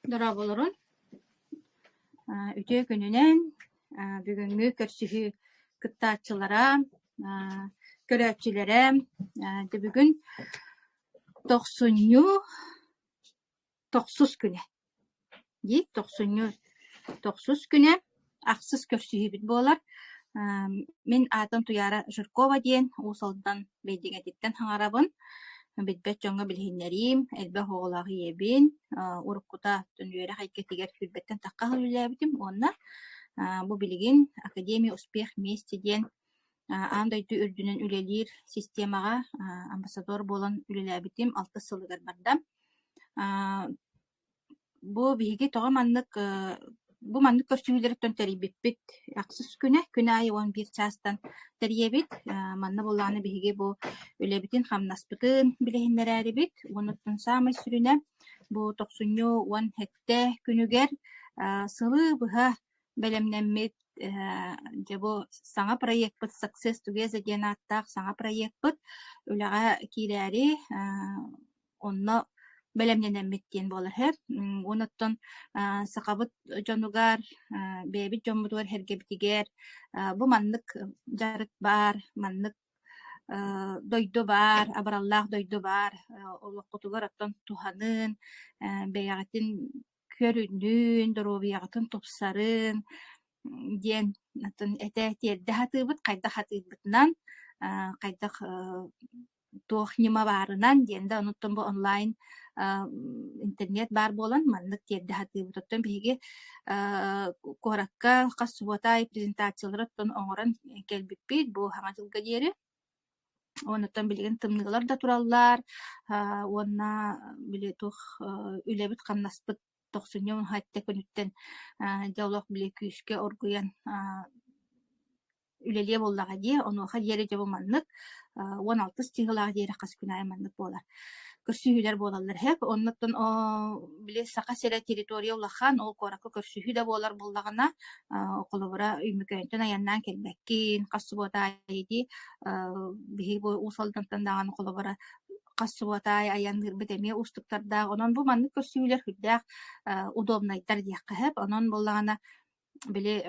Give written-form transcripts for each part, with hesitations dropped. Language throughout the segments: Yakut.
Дорооболорун, үтүө күнүнэн, бүгүҥҥү көрсүһүү кыттааччылара, көрөөччүлэрэ, дьэ бүгүн тохсунньу тохсус күнэ дии, тохсунньу тохсус күнэ ахсыс көрсүһүүбүт буолар. Мин аатым Туйаара Жиркова диэн Уус Алдан Бэйдиҥэтиттэн саҥарабын. Билбэт дьоҥҥо билиһиннэриим, элбэх оҕолоох ийэбин, уруккута үөрэх эйгэтигэр сүүрбэттэн тахха сыл үлэлээбитим уонна бу билигин Академия успех вместе диэн аан дойду үрдүнэн үлэлиир системаҕа амбассадор буолан үлэлээбитим алтыс сылыгар барда. Бу биһиги тоҕо маннык бу маннык көрсүһүүлэриттэн тэрийбиппит ахсыс күнэ, күн аайы 11 чаастан тэрийэбит. Манна буоллаҕына биһиги бу үлэбитин-хамнаспытын билиһиннэрээрибит. Уонуттан саамай сүрүнэ бу тохсунньу 17 күнүгэр сылы быһа бэлэмнэммит дьэ бу саҥа проекпыт Success Together диэн ааттаах саҥа проекпыт үлэҕэ киирээри онно бэлэмнэнэммит диэн буолар үһү. Уонуттан сахабыт дьонугар, бэйэбит дьоммутугар сэргэбитигэр бу маннык дьарык баар, маннык дойду баар, абыраллаах дойду баар, олоххутугар оттон туһанын, бэйэҕитин көрүнүн, доруобуйаҕытын тупсарын диэн оттон этэ тиэрдэ сатыыбыт, хайдах сатыырбытынан, хайдах туох ньыма баарынан диэн да онуттан бу онлайн интернет баар буолан маннык тиэрдэ сатыыбыт. Оттон биһиги куоракка хас субуота аайы презентациялары оттон оҥорон кэлбиппит бу Саҥа дьылга диэри. Онуттан билигин тымныылар да тураллар уонна били туох үлэбит-хамнаспыт тохсунньу уһатта күнүттэн дьэ олох били күүскэ оргуйан үлэлиэ буоллаҕа дии, онуоха диэри дьэ бу маннык 16 чыһылаах диэри хас күн аайы маннык буолар. Көрсүһүүлэр буолаллар һэп. Оннуттан били Саха сирэ территория улахан, ол куоракка көрсүһүү да буолар буоллаҕына, холобура Өймөкөөнтөн айаннаан кэлбэккин, хас субуота аайы дии, биһиги бу Уус Алдантан даҕаны холобура хас субуота аайы айанныырбыт эмиэ уустуктардаах. Онон бу маннык көрсүһүүлэр сүрдээх удобнайдар диэххэ сөп. Онон буоллаҕына били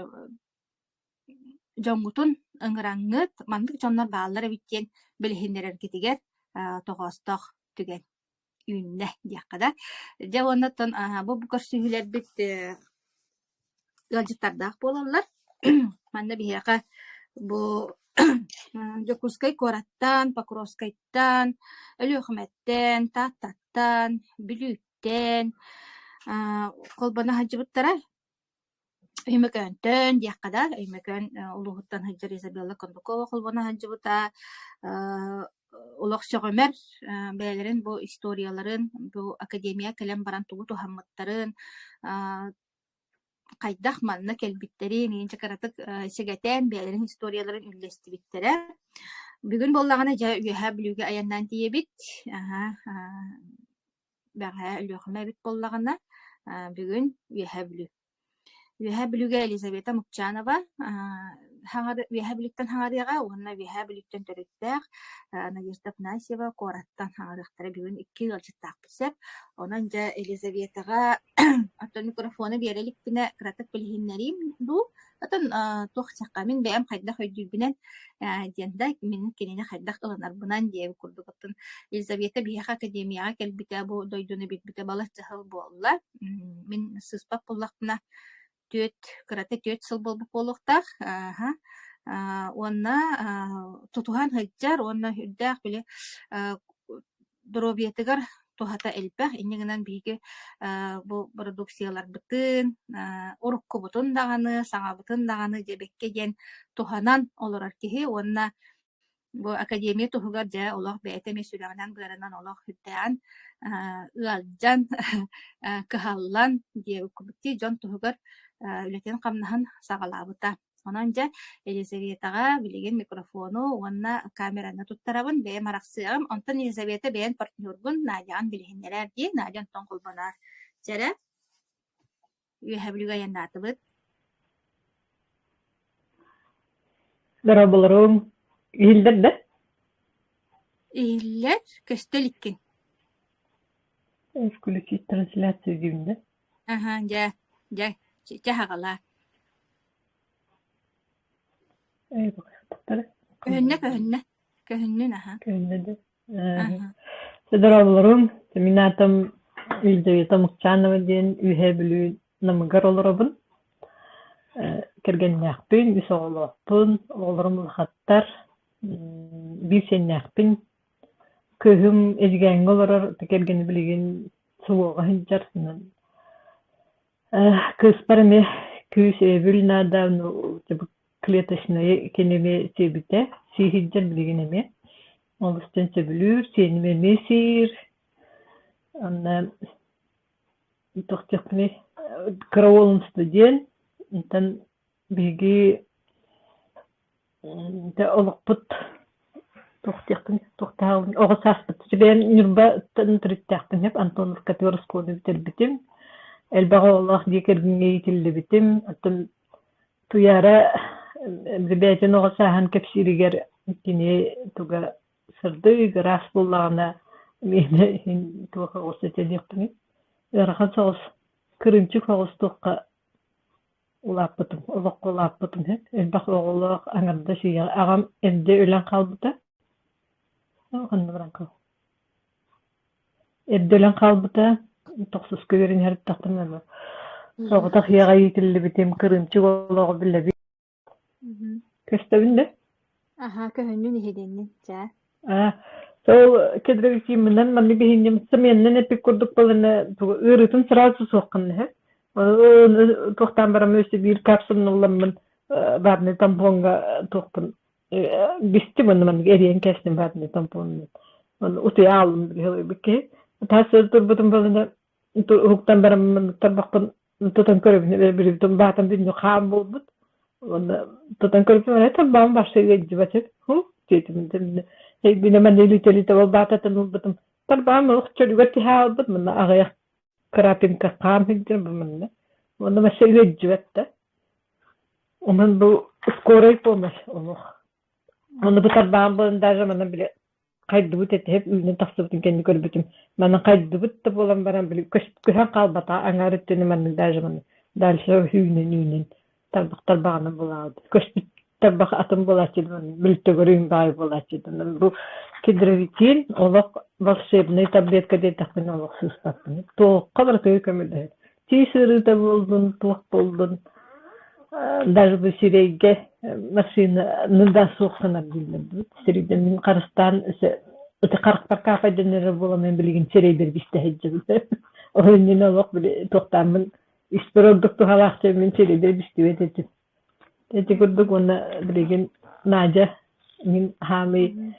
Дьоҥҥутун ыҥыраҥҥыт, маннык дьоннор бааллар эбит диэн билиһиннэрэргитигэр тоҕоостоох түгэн үүннэ диэххэ да. Дьэ уонна оттон бу көрсүһүүлэрбит ыалдьыттардаах буолаллар. Манна биһиэхэ бу Дьокуускай куораттан, Покровскайтан, Өлүөхүмэттэн, Тааттаттан, Бүлүүттэн холбоно сылдьыбыттара. Өймөкөөнтөн диэххэ да, Өймөкөөн улууһуттан сылдьар Изабелла Кондакова холбоно сылдьыбыта олох сөҕүмэр бэйэлэрин бу историяларын, бу академия кэлэн баран тугу туһаммыттарын, хайдах манна кэлбиттэрин иинчэ кыратык сэгэтэн бэйэлэрин историяларын үллэстибиттэрэ. Бүгүн буоллаҕына дьэ Үөһээ Бүлүүгэ айаннаан тиийэбит. Аһа, Бэҕэһээ Өлүөхүмэ эбит буоллаҕына, бүгүн Үөһээ Бүлүү. Үөһээ Бүлүүгэ Елизавета Мукчанова Үөһээ Бүлүүттэн хаҥарыаҕа уонна Үөһээ Бүлүүттэн төрүттээх Надежда Афанасьева куораттан хаҥарыахтара. Бүгүн икки ыалдьыттаахпыт сөп. Онон дьэ Елизаветаҕа оттон микрофону биэрэ иликпинэ кыратык билиһиннэриим дуу? Оттон туох диэххэ, мин бэйэм хайдах өйдүүрбүнэн диэн да, мин кинини хайдах ылынарбынан диэбит курдук. Оттон Елизавета биһиэхэ академияҕа кэлбитэ, бу дойдуну билбитэ балачча сыл буолла. Мин сыыспат буоллахпына, түөрт, кырата түөрт сыл буолбут буолуохтаах. Ааһа. Уонна тутуһан сылдьар уонна үрдээх били доруобуйатыгар туһата элбэх. Инньэ гынан биһиги бу бородууксуйаларбытын, уруккубутун даҕаны, саҥабытын даҕаны дьэбэккэ диэн туһанан олорор киһи уонна бу академия туһугар дьэ олох бэйэтэ эмиэ сүрэҕинэн-быарынан олох үрдээҕин ыалдьан, кыһаллан диэбит дьон туһугар үлэтин-хамнаһын саҕалаабыта. Онон дьэ, Елизаветаҕа билигин микрофону уонна камераны туттарабын, бэйэм арахсыаҕым. Онтон Елизавета бэйэн партнергун Надяҕын билиһиннэрээр дии. Надя онтон холбоноор. Чэ эрэ, Үөһээ Бүлүүгэ айаннаатыбыт. Дорооболоруҥ. Иһиллэр да? Иһиллэр, көстө иликкин. Включить трансляцию диибин да? Аһа, дьэ, дьэ, чэ аҕалаа. Эй, бакыаттары. Көһүннэ, көһүннэ. Көһүннүн аһа. Көһүннэ да. Аһа. Здороволорум. Мин аатым Елизавета Мукчанова диэн Үөһээ Бүлүү Намыгар олоробун. Кэргэннээхпин, үс оҕолоохпун, оҕолорум улахаттар, биир сиэннээхпин. Кыыһым Эдьигээҥҥэ олорор, кэргэнэ билигин суоҕа сылдьар. Кыыспар эмиэ күүс өйөбүл наада, клеточнайы кини эмиэ сиэбитэ, сии сылдьар билигин эмиэ. Олус диэн сөбүлүүр, сиэним эмиэ сиир. Онно туох диэхпиний, кыра уолум студент, онтон биһиги Дьэ олохпут туох диэхпин туохтааҕын оҕо сааспыт бэйэм Ньурбаттан төрүттээхпин сөп Антоновкатыгар оскуоланы бүтэрбитим. Элбэх оҕолоох дьиэ кэргэҥҥэ иитиллибитим. Оттон Туйаара бэйэтин оҕо сааһын кэпсииригэр кини туга сырдык, ыраас буоллаҕына миэнэ иһин туох оҕус этэ диэхпиний ыарахан соҕус, кырыымчык соҕус туохха Улааппытым, олоххо улааппытым үһү. Элбэх оҕолоох аҥардас ийэҕэ аҕам эрдэ өлөн хаалбыта. Ханна баран хаал Эрдэ өлөн хаалбыта. Тохсуска үөрэнэ сырыттахпына соҕотох ийэҕэ иитиллибитим, кырыымчык олоҕу билэбин. Көстөбүн да? Аһаа, көһүннүн иһилиннин, чээ. Аа, сол кедровикимминэн маннык биһинним сымыйаннан эппит курдук буолана тугу ыарыытын сразу суоххун иһэ. Туохтаан бараммын өссө биир капсуланы ылламмын баарный тампоҥҥа туохпун бистим уонна маннык эриэн кээстим баарный тампонун. Оны утуйа аалым билиһилбит киһи. Таас турбутум буолана уһуктан бараммын тарбахпын тутан көрөбүн билбитим баатам бүтүннүү хаан буолбут уонна тутан көрбүтүм эрэ тарбаҕым барса ыалдьыбат һу диэтим бинэ манна илиитэ ол баататын ылбытым тарбаҕым олох чөлүгэр түһэ хаалбыт манна аҕыйах крапинка хаан сылдьар бу манна уонна вообще ыалдьыбат да онон бу скорай помощь олох уонна бу тарбаҕым буолан даже манна били хайдыбыт этиһip үүнэн тахсыбытын кэннэ көрбүтүм манан хайдыбыт да буолан баран били көһөн хаалбатаҕа аҥаар өттүнэ маннык даже маннык дальше үүнэн үүнэн тарбах тарбаҕынан булаабыт көспүт тарбах атын буолааччы бүлтөгөрүүн баай буолааччы бу кедровитин олох волшебный таблетка диэтэхпинэ олох сыыспаппын туохха барытыгар көмөлөһөр Тиис ыарыыта буоллун, туох буоллун, даже бу сирэйгэ массыынаны да суох гынар дииллэр Сирийдэн мин харыстаан ити харахпар каапайдан эрэр буолан мин билигин сирэйбэр бистэ сылдьабын. Ол иннинэ олох били туохтааммын испэр ордук туһалаах мин сирэйбэр бистибэт этим. Ити курдук уонна билигин Надя мин хаамый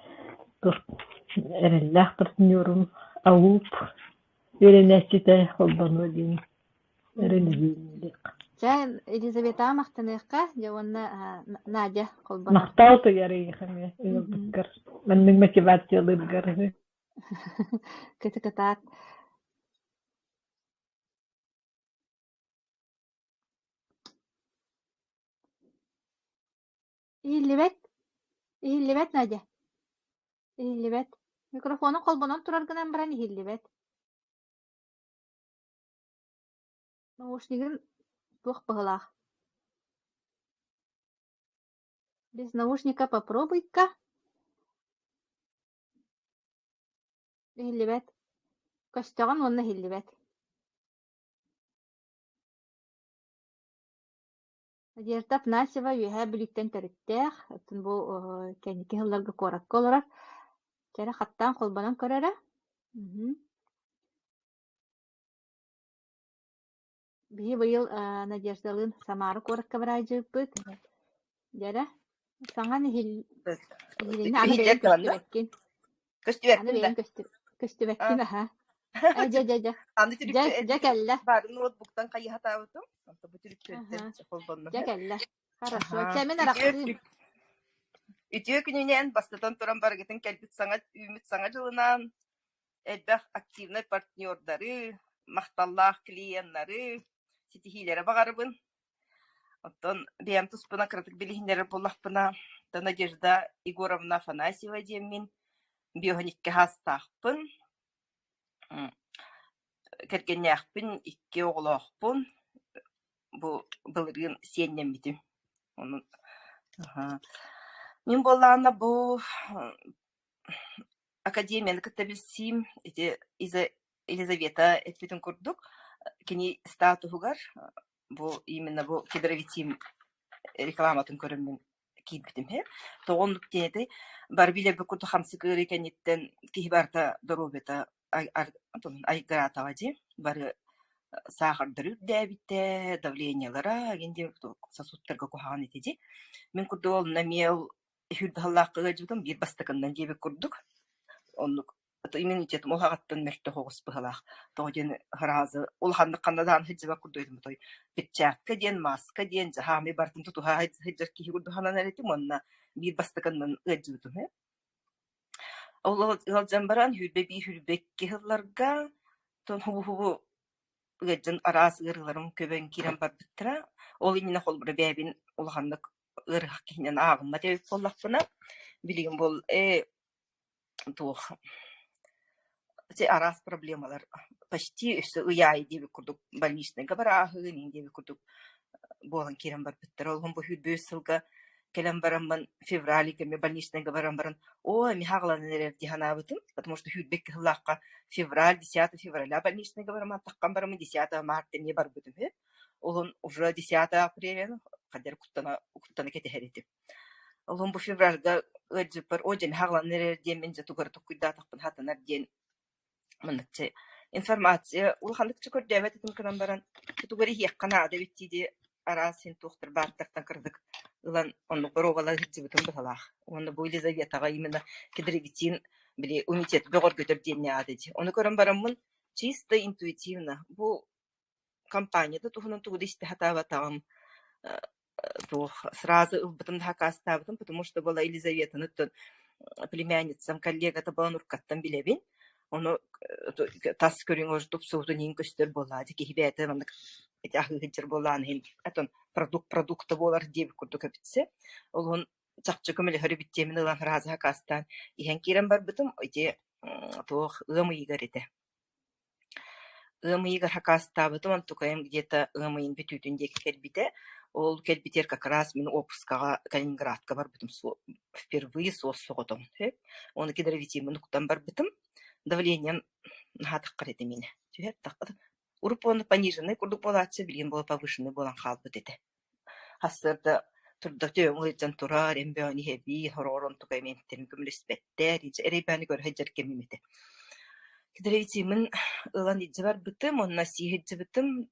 эрэллээх партнерум АУП үөрэнээччитэ холбонуо диэн эрэнэбин Чэ, Елизаветаҕа махтаныахха, дьэ уонна Надя холбонор. Махтал туйар эйиэхэ эмиэ ыалбыккар, маннык мотивациялыыргар. Кыты-кытаат. Иһиллибэт, иһиллибэт, Надя. Иһиллибэт. Микрофону холбонон турар гынан баран иһиллибэт. Наушнигын туох быһыылаах? Без наушника попробуй-ка. Иһиллибэт. Көстөҕүн уонна иһиллибэт. Надежда Афанасьева Үөһээ Бүлүүттэн төрүттээх, оттон бу кэнники сылларга куоракка олорор. Кэрэ хаттаан холбонон көрөрө. Биһи быйыл Надеждалыын Самара куоракка бараайдьыппыт. Дьэрэ, саҥан иһил иһилиннэ аны бэйэҥ Иһиллэр да көстүбэккин. Аны Көстүбэппин да? бэйэҥ көстүбэккин аһа. Э, дьэ, дьэ, дьэ. Аны Дьэ, дьэ кэллэ. баарын ноутбуктан хайыһатаабытым. Онто бу Аһа. түлүктүөттэн холбонно. Дьэ кэллэ. Хорошо. Аһаа. Чэ, мин Үтүө арахсыым. үтүө күнүнэн бастатан туран барыгытын кэлбит саҥа үүммүт саҥа дьылынан элбэх активнай партнердары, махталлаах клиеннары, ситиһиилэри баҕарабын. Оттон бэйэм туспунан кыратык билиһиннэрэр буоллахпына, Надежда Егоровна Афанасьева диэммин, 52 саастаахпын. Кэргэннээхпин, икки оҕолоохпун, бу былырыын сиэннэммитим. Онон Мин буоллаҕына бу академияны кытта билсиим ити Елизавета эппитин курдук кини статуһугар бу именно бу кедровитим рекламатын көрөммүн киирбитим иһин. Тоҕо оннук диэн этэй, бары билэрбит курдук хамсык ыарыы кэнниттэн киһи барыта доруобуйата айгыраатаҕа дии, бары саахардары үрдээбитэ, давлениелара эҥин диэн сосудтарга куһаҕан этэ дии. Мин курдук онно эмиэ ол үһүр баһыллаахха ыалдьыбытым биир бастакыннан диэбит курдук. Оннук иммунитетым уһаҕаттан мөлтөх оҕус быһыылаах. Тоҕо диэн сразу улаханнык ханна даҕаны сылдьыбат курдук этим отой перчатка диэн, маска диэн дьаһаамай барытын тутуһа сылдьар киһи курдук сананар этим уонна биир бастакыннан ыалдьыбытым үһү. Ол ыалдьан баран 21, 22 сылларга хубу-хубу ыалдьан араас ыарыыларым көбөн киирэн барбыттара. Ол иннинэ холобура бэйэбин улаханнык ыарыһах киһинэн ааҕыммат эбит буоллахпына, билигин буол ээ туох ити араас проблемалар почти өссө ый аайы диэбит курдук больничнайга барааһын иҥин диэбит курдук буолан киирэн барбыттара. Ол иһин бу 25 сылга кэлэн бараммын февраль кэмҥэ больничнайга баран баран оо эмиэ аҕаланан эрэр дии санаабытым, потому что 22 сыллаахха февраль, 10 февраля больничнайга бараммын таххан бараммын 10 марта эмиэ барбытым үһү. Ол иһин уже 10 апреля хадэр куттана куттана кэтэһэр этим. Ол бу февральга ыалдьыппар оо дьэ хаалан эрэр диэммин дьэ тугу эрэ толкуйдаатахпын сатанар диэн маннык чэ информация улаханнык чэ көрдөөбөт этим гынан баран тугу эрэ иһиэххэ наада эбит дии араас син туохтар баартартан кыратык ылан оннук боруобалаһа сылдьыбытым быһыылаах. Уонна бу Елизаветаҕа именно кедровитин били иммунитеты бөҕөргөтөр диэн аата дии. Ону көрөн бараммын чисто интуитивно бу Компания да туһунан тугу да истэ сатаабатаҕым, туох сразу ылбытым да сакаастаабытым, потому что была Елизаветаны оттон племянницам коллегата буолан уруккаттан билэбин. Ону тас көрүҥ уже тупсубутун иһин көстөр буоллаҕа дии, киһи бэйэтэ маннык ити аһыы сылдьар буоллаҕын иһин оттон продукт продукта буолар диэбит курдук эбитсэ. Ол иһин чахчы көмөлөһөр эбит диэммин ылан сразу сакаастаан иһэн киирэн барбытым. Ити туох ыам ыйыгар этэ. Ыам ыйыгар сакаастаабытым, онтукайым где-то ыам ыйын бүтүүтүн диэки кэлбитэ. Ол кэлбитигэр как раз мин уоппускаҕа Калининградка барбытым впервые суос-соҕотоҕун сөп. Ону кедровитиммын уктан барбытым. Давлением наһаа таххар этэ миэнэ. Түһэр таххар. Урут уонна пониженный курдук буолааччы, билигин буола повышенный буолан хаалбыт этэ. Сарсыарда турда түөҥ ыалдьан турар, эмбэҕин иһэбии, сороҕор онтукай эмиэ көмөлөспөттөр, эрэйбээни көрө сылдьар кэмим этэ. Кедровитиммын ылан илдьэ барбытым уонна сии сылдьыбытым,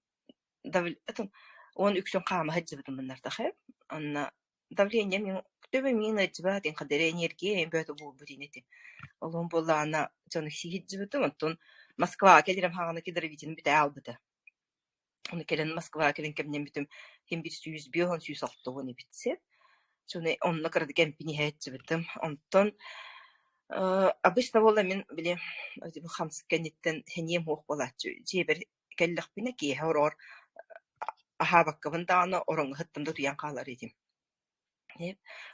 уон үксүн хаама сылдьыбытым мыннардах ээ. Онно давлением мин төбөм миин ыалдьыбат, иҥхадэрэ энергия бөтө буолбут ини этим. Олуһун буоллаҕына дьону сии сылдьыбытым, онтон Москваҕа кэлэрим хаҕана кедровитин бүтэ аалбыта. Ону кэлэн Москваҕа кэлэн кэмнэммитим син биир 150, 160 эбит син. Сону онно кыратык эмпин иһээччибитим. Онтон обычно буолла мин били хамсык кэнниттэн сэниэм суох буолааччы. Дьиэбэр кэллэхпинэ киэһэ ороҕор аһаабаккабын даҕаны ороҥҥо сыттым да утуйан хаалар этим.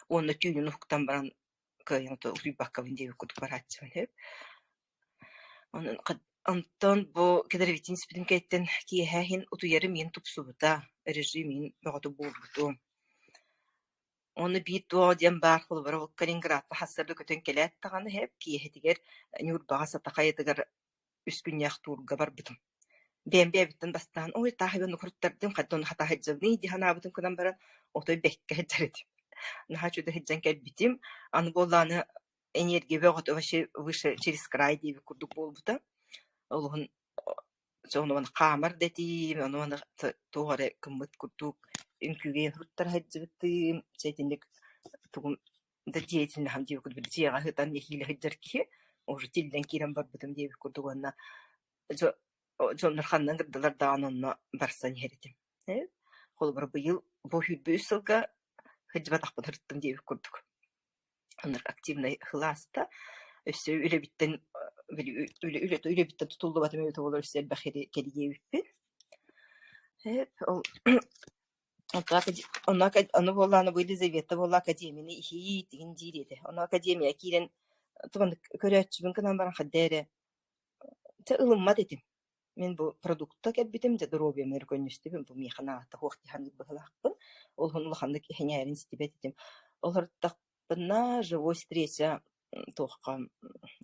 Уонна түүнүн уһуктан баран кыайан утуйбаккабын диэбит курдук барааччыбын сөп. Онтон бу кедровитин испитим кэнниттэн киэһэ иһин утуйарым иһин тупсубута, режим иһин бөҕөтө буолбутум. Уонна биир туох диэн баар холобура ол Калининградка сарсыарда көтөн кэлээт даҕаны иһэп киэһэтигэр Ньурбаҕа Сата хайатыгар үс күннээх туурга барбытым. Бэйэм бэйэбиттэн бастаан ой таах ибэн укуруттардым, хайда ону хатаа сылдьабыный дии санаабытым гынан баран отой бэккэ сылдьар этим. Наһаа үчүгэй сылдьан кэлбитим. Аны буоллаҕына энергия бөҕөтө вообще выше через край диэбит курдук буолбута. Олуһун ону хаамар да этиим, ону туох эрэ гыммыт курдук үҥкүүгэ туттара сылдьыбытым. Дьэ итинник тугум да деятельноһым диэбит курдук дьиэҕэ сытан нэһиилэ сылдьар киһи уже тиллэн киирэн барбытым диэбит курдук уонна дьоннор ханна ыҥырдылар даҕаны онно барсан иһэр этим. Холобура быйыл бу 23 сылга сылдьыбатахпын сырыттым диэбит курдук. Оннук активнай кылааста өссө үлэбиттэн били үлэ үлэбиттэн тутуллубатым эбитэ буоллар өссө элбэх кэрийиэбиппин. Ол онно ону буоллаҕына бу Елизавета буолла академияны иһиит игин диир этэ. Ону академия киирэн туманнык көрөөччүбүн гынан баран хайда эрэ чэ ылыммат этим. Мин бу продукта кэлбитим, дьэ доруобуйам өркөннүстүбүн, бу миэхэ наада суох дии саныыр быһыылаахпын. Ол иһин улаханнык сэҥээрин истибэт этим. Олордохпуна живой встреча туохха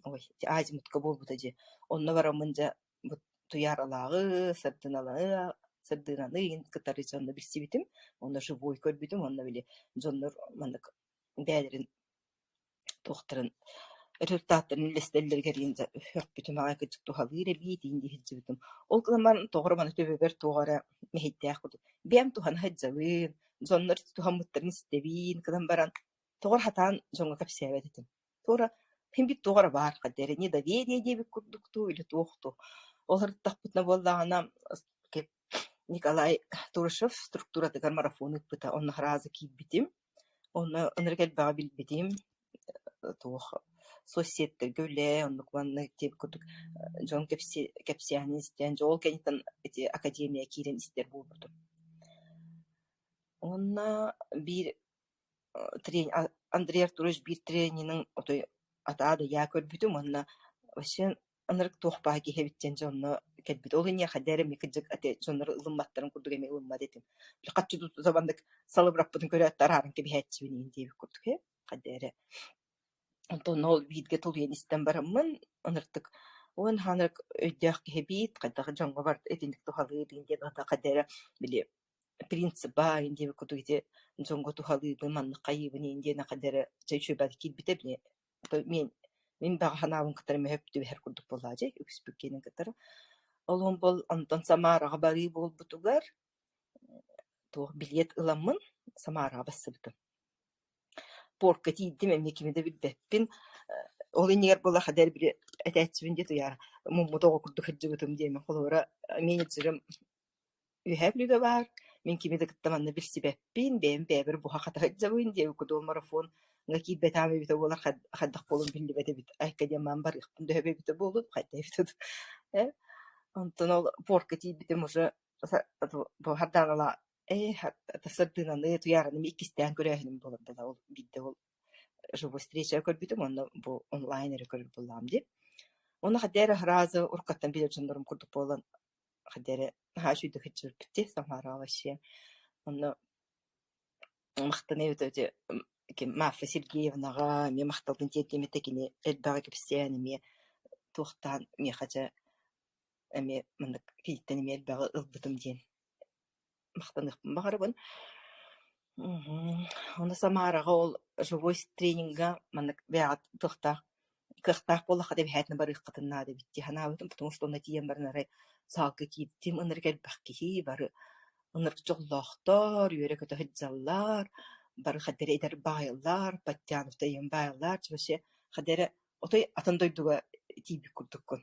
ой азимутка буолбута дии. Онно бараммын дьэ бу Туйааралааҕы, Сардыналаы Сардыынаны игин кытары дьонно билсибитим. Онно живой көрбүтүм, онно били дьоннор маннык бэйэлэрин туохтарын результаттарын үллэстэллэригэр сөхпүтүм аҕай кырдьык туһалыыр эбии диэн дии сылдьыбытым. Ол гынан баран тоҕо эрэ маны төбөбөр туох эрэ мэһэйдээх курдук. Бэйэм туһана сылдьабын, дьоннор туһаммыттарын истэбин гынан баран тоҕо эрэ сатаан дьоҥҥо кэпсээбэт этим. Туох эрэ син биир туох эрэ баар хайда эрэ недоверие диэбит курдук дуу или туох дуу. Ол ырыттахпытына буоллаҕына Николай Турышев структуратыгар марафон ыыппыта, онно сразу киирбитим. Онно ынырык элбэҕи билбитим, туох соцсеттэргэ үлэ, оннук маннык диэбит курдук дьон кэпсээнин истэн, дьэ ол кэнниттэн ити академия киирэн истэр буолбутум. Уонна биир Андрей Артурович биир тренинин отой атаа да ыйаа көрбүтүм уонна вообще ынырык туох баар киһи эбит диэн дьонно кэлбит. Ол иһин хайда эрэ эмиэ кырдьык ити дьоннор ылымматтарын курдук эмиэ ылыммат этим. Хаччы тута маннык салыбыраппытын көрөөт да арааран кэбиһээччибин иин диэбит курдук ээ хайда эрэ. Онтон ол бииргэ тулуйан истэн бараммын ынырыктык уон ханнык өйдөөх киһи эбит, хайдах дьоҥҥо барыта итинник туһалыыр диэн хайда эрэ били принциба диэбит курдук ити дьоҥҥо туһалыыбын, маннык хайыыбын иин диэн хайда эрэ чэ үчүгэйдик киирбитэ били мин мин баҕа санаабын кытары мөһөп түбэһэр курдук буоллаҕа дии, үгүспүт киэнин кытары. Ол иһин буол онтон Самараҕа барыы буолбутугар туох билиэт ыламмын Самараҕа барсыбытым. Портка тиийдим, эмиэ кими да билбэппин. Ол иннигэр буолла хадэр били этээччибин диэ туйаара муммут оҕо курдук сылдьыбытым диэмин холобура менеджерым Үөһээ Бүлүүгэ баар, мин кими да кытта манна билсибэппин, бэйэм бэйэбэр буһа-хата сылдьабын диэбит курдук марафоҥҥа киирбэтэҕим эбитэ буоллар хайдах буолуом биллибэт эбит, айка диэн маан барыахпын да сөп эбитэ буолуо, хайда эбитэ дуу ээ Онтон ол портка тиийбитим уже бу Хардааныла ээ сырдыынаны Туйаараны иккистээн көрөөһүнүм буолар буолла ол биирдэ ол живой встреча көрбүтүм уонна бу онлайн эрэ көрөр буоллаҕым дии. Уонна хайда эрэ сразу уруккаттан билэр дьоннорум курдук буолан хайда эрэ наһаа үчүгэйдик сылдьыбыппыт дии Самараҕа вообще. Онно махтаныа эбитэ ити Марфа Сергеевнаҕа эмиэ махталбын тиэрдиэм этэ кини элбэҕи кэпсээн эмиэ туохтаан миэхэ дьэ эмиэ маннык киниттэн эмиэ элбэҕи ылбытым диэн махтаныахпын баҕарабын. Ону Самараҕа ол живой тренингэ маннык бэйэҕит туохтаах кыахтаах буоллахха эбэһээтинэ барыаххытын наада эбит дии санаабытым, потому что онно тиийэн баран арай саалга киирдим, ынырык элбэх киһи, бары ынырык дьоллоохтор, үөрэ-көтө сылдьаллар, бары хайда эрэ эдэр баайаллар, подтянутый баайаллар, вообще хайда эрэ отой атын дойдуга тиийбит курдуккун.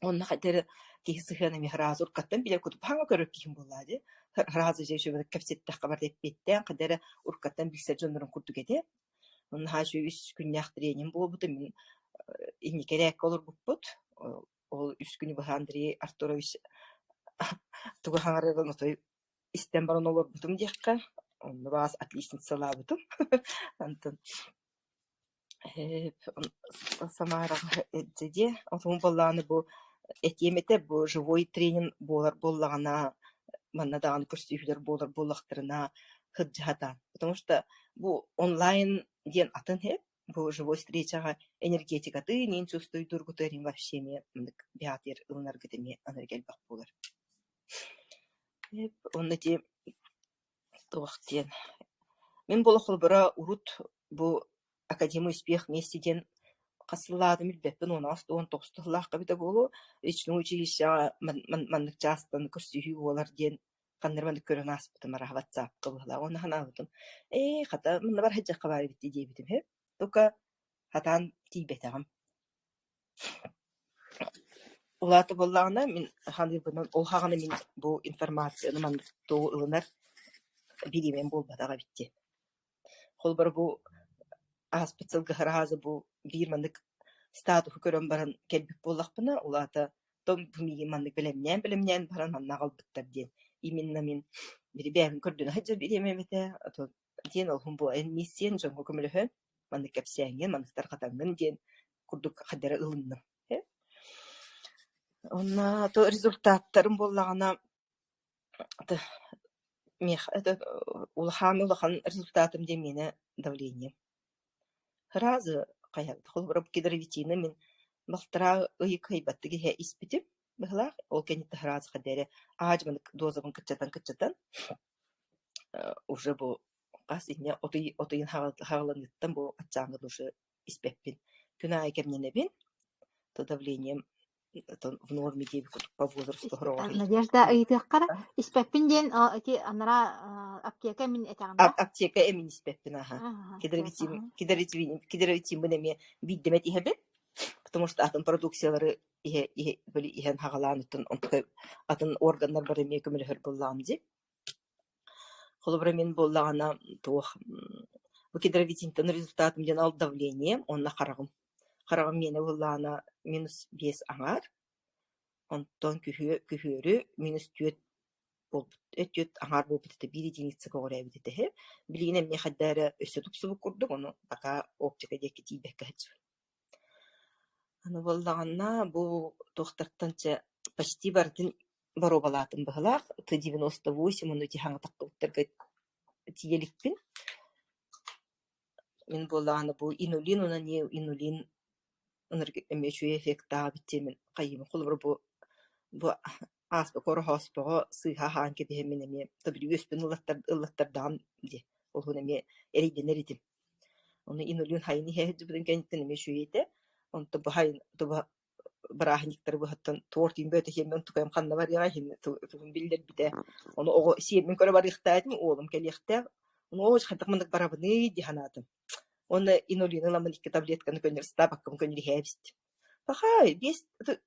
Уонна хайда эрэ киһи сыһыана эмиэ сразу уруккаттан билэр курдук хаҥа көрөр киһим буоллаа дии. Сразу дьэ үчүгэйдик кэпсэттэххэ барыта эппиэттээн хайда эрэ уруккаттан билсэр дьоннорум курдук этэ. Онно наһаа үчүгэй үс күннээх тренинг буолбута. Мин инники эрээккэ олорбуппут. Ол үс күнү быһа Андрей Артурович тугу хаҥарарын отой истэн баран олорбутум диэххэ. Онно баҕас отличницалаабытым. Онтон Самараҕа дьэ отун буоллаҕына бу этиэм этэ бу живой тренинг буолар буоллаҕына манна даҕаны көрсүһүүлэр буолар буоллахтарына сылдьыһатаан потому что бу онлайн диэн атын иһэ бу живой встречаҕа энергетикатын иин чувствуйдуургутугар вообще эмиэ маннык бэйэҕитигэр ылынаргыт эмиэ анарга элбэх буолар. Онно ити Туох диэн Мин буола холобура урут бу Академия успех вместе диэн хас сыллаатым билбэппин, 19 сыллаахха эбитэ буолуо, личное училищеҕа маннык чаастан көрсүһүү буолар диэн ханна эрэ маннык көрөн ааспытым арааһа ватсапка быһыылаах уонна санаабытым ээ хата манна бар сылдьыахха баар эбит дии диэбитим үһү. Только сатаан тиийбэтэҕим. Улаата буоллаҕына мин саныырбынан ол саҕана мин бу информацияны маннык тугу ылынар бириэмэм буолбатах эбит диэн. Холобура бу ааспыт сылга сразу бу биир маннык статуһу көрөн баран кэлбит буоллахпына, ол аата том бу миигин маннык бэлэмнээн-бэлэмнээн баран манна аҕалбыттар диэн. Именно мин били бэйэм көрдөнө сылдьар бириэмэм этэ, а то диэн ол иһин бу эн миссиян дьоҥҥо көмөлөһөн маннык кэпсээҥҥин, маннык тарҕатаҥҥын диэн курдук хайдары ылынным. Уонна то результаттарым буоллаҕына миэхэ это улахан улахан результатым диэн миэнэ давлением. Сразу хайа холобура кедровитины мин балтараа ый кыайбаттык иһэ испитим быһыылаах. Ол кэнниттэн сразу хайда эрэ аадьыманык дозабын кыччатан-кыччатан уже бу хас инньэ отуйун хаҕыланыыттан бу аччааҥҥын уже испэппин. Күн аайы кэмнэнэбин, то давлением в норме диэбит курдук по возрасту сороҕор Надежда ыйытыаххара испэппин диэн ити анараа аптека эмин этэҕин да? Аптека эмин испэппин аха. Кедровитин кедровитиммын эмиэ биирдэмэт иһэбин, потому что атын продукциялары иһэ иһэ били иһэн хаҕалаан оттон онтука атын органнар бары эмиэ көмөлөһөр буоллаҕым дии. Холобура мин буоллаҕына туох бу кедровитинтэн результатым диэн ол давлением уонна хараҕым. Хараҕым миэнэ буоллаҕына минус биэс аҥаар, онтон күһүөрү минус түөрт буолбут, түөрт аҥаар буолбут этэ, биир единица көҕүрээбит этэ үһү. Билигин эмиэ хайдах эрэ өссө тупсубут курдук, ону пока оптика диэки тиийбэккэ сылдьабын. Аны буоллаҕына бу туохтартан чэ почти барытын боруобалаатым быһыылаах, Т-98 уонна ити хаҥатахпыттарга тиийэ иликпин. Мин буоллаҕына бу инулин уонна неоинулин эмиэ үчүгэй эффектаах эбит диэммин хайыыбын. Холобура бу бу ааспыкка ороһооспоҕо сыыһа аһаан кэбиһэммин эмиэ били үөспүн ыллаттардаҕым дии. Ол иһин эмиэ эрэйдэнэр этим. Ону инулин хайын иһэ сылдьыбытын кэнниттэн эмиэ үчүгэй этэ. Онтон бу хайын бырааһынньыктары быһаттан торт иҥбэ этэ онтукайым ханна барыаҕай иһин тугун биллэрбитэ. Ону оҕо сиэммин көрө барыахтаах этим, уолум кэлиэхтээх. Ону оо хайдах маннык барабыный дии санаатым. Уонна инулины ыламмын икки таблетканы көннөрү ыстаабаккабын көннөрү иһээбистим. Пахай, биэс